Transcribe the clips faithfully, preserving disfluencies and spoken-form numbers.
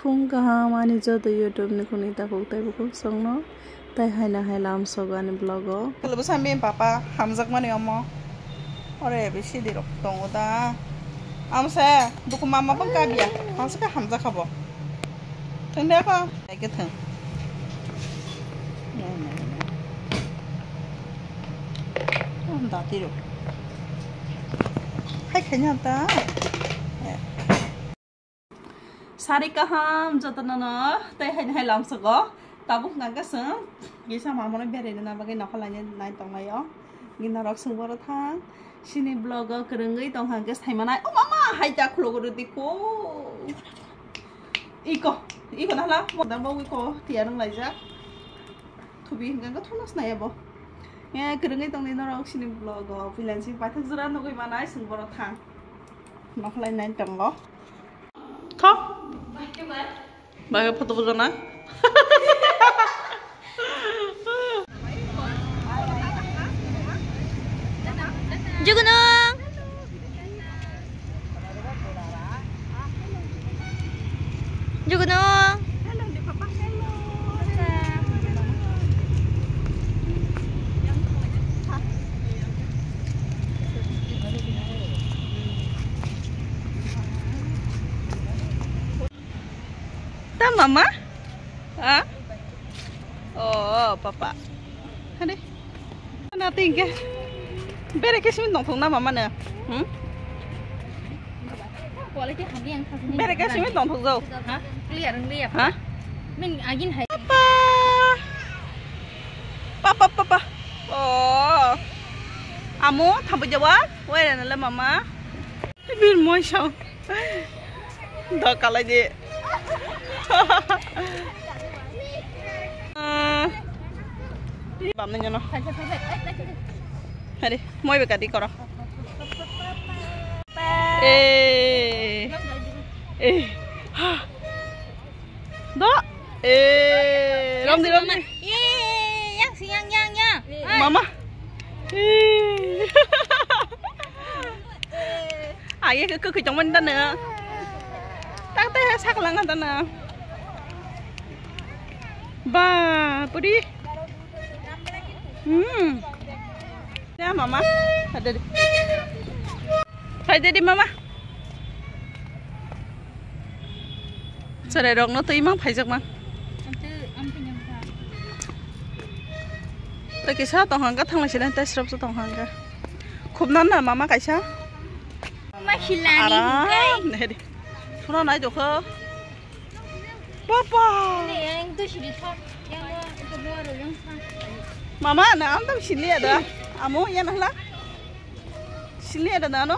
Phung kaham ani joto YouTube ni khuni takhuk tei bukhuk songno tei haina hai lamsogo ani vlog o. Khwlaibo sambi papa hamjakmani omo. Ore bisi dirok tongo da. Amse duku mama bang kabya. Amse ka hamjakha bo. Thang de ko. Ai ke thang. Am da tiro. Hai khanya ta. Sari kaham jotono no tei haino hai lamsogo tabuk hwnkha khe chwng kisa mamano beraina bagwi nokhorlaina nai tonglaio. Gina rok chwng boro thang sini vlog o kwrwngwi tongkha hwnkhe saimanai. O mama hai ta khulogwi rwdi kho. Iko iko nahla modang bo iko tiyar wng laijak. Thubi hwnkha khe thuno sinai abo. Kwrwngwi tongdi norok sini vlog o puila si paithak jora nugwi manai chwng boro thang. Nokhorlainai tongo. Tho. Bai photo bujana. Jugunung. Jugunung. Ta mama? Ha? Oh, papa. Hadi. Na tingke. Bere ke simi nongthong na mama na. Hmm? Quality hamya ang khasni. Bere ke simi nongthong jao. Ha? Clear ang liya. Ha? Min agin hai. Papa. Papa, papa. Oh. Amo thambu jawa. Wai na le mama. Bir moi sao. Da kalai de. Ah. Bam nang no. Hari, moi be kadi koro. Eh. Eh. Ha. Do. Eh, romdi, romdi. Ye, yang si yang yang yang. Mama. Eh. Aye ke ke tongmani dana. Tak teh saklang dana. Ba, pudi. Hmm. Ya mama. Ada di. Hai di mama. Cherai rok no twi mang phaijak mang. Tei kisa tong hang kha thanglai sini tei srop se tong hang kha. Khub nan na mama kaisa. Ma hilani. Aram ne di. Thuna nai dokho. Papa. Mama na am tam sili ada. Amo ya nahla. Sili ada dano.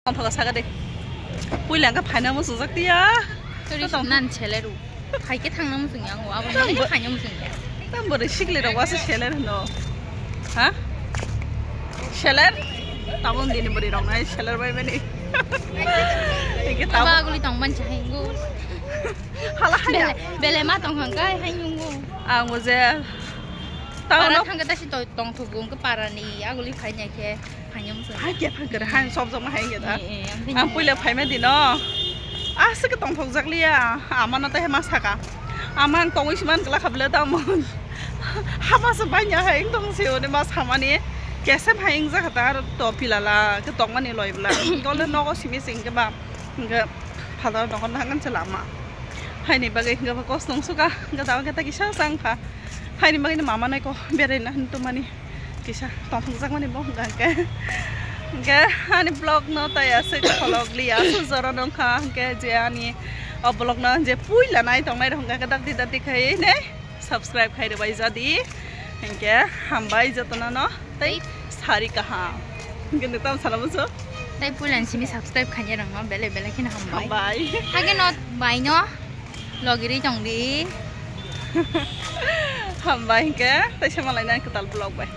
Ang thoka saka de. Puila ang kha phaina muchungjak tiya. Turi nan cheleru. Phaikhe thangna muchungya ang abo. Tamo phaina muchungya. Tam bwrwi sikli rok wasa seler hwno. Ha? Seler? Tabuk dini bwrwi rok nai seler bai mani. Ege tabuk. Ba guli tong ban chai go. Hala haya. Bele, bele ma tong hang kai hai nungo. Ang mo je. Para tang ka tasi to tong thugo ke para ni aguli phai nyai khe. Phai nyam se. Hai ke phai kere hai sob jong hai ke da. Eh, eh, ang phai nyam. Ang puila phai ma dino. Aswk tongthokjak liya, amano tei ma saka. Ama ang tongwi siman kla khabla tamo. Hama se banya hai tong se one ma samani. Kese phai ingjak ta to pilala ke tongmani loi bla. Gole nogo simi sing ke ba. Ke phadar nogo nangan se lama. Haini bagwi ke ba kos tong suka. Ke dawa ke ta kisa sang kha. Haini bagwi mama nai ko berai na hin to mani. Kisa tongthokjakmani bo hwnkha hwnkhe. Hwnkhe ani vlog no tei aswk kholok li aswk jora no wngkha hwnkhe je ani o vlog no je puila nai tongnai rok hwnkha khe dakti dakti khai ne subscribe khai rwbai jadi. Hwnkhe hambai jotono no tei sari kaham. Hwnkhe nwng tamo sana muchung? Tei puila ni simi subscribe khainai rok no belai belai kheno hambai. Hambai. Hake no bai no logirwi tongdi. Hambai hwnkhe tei se malai nai kwtal vlog bai.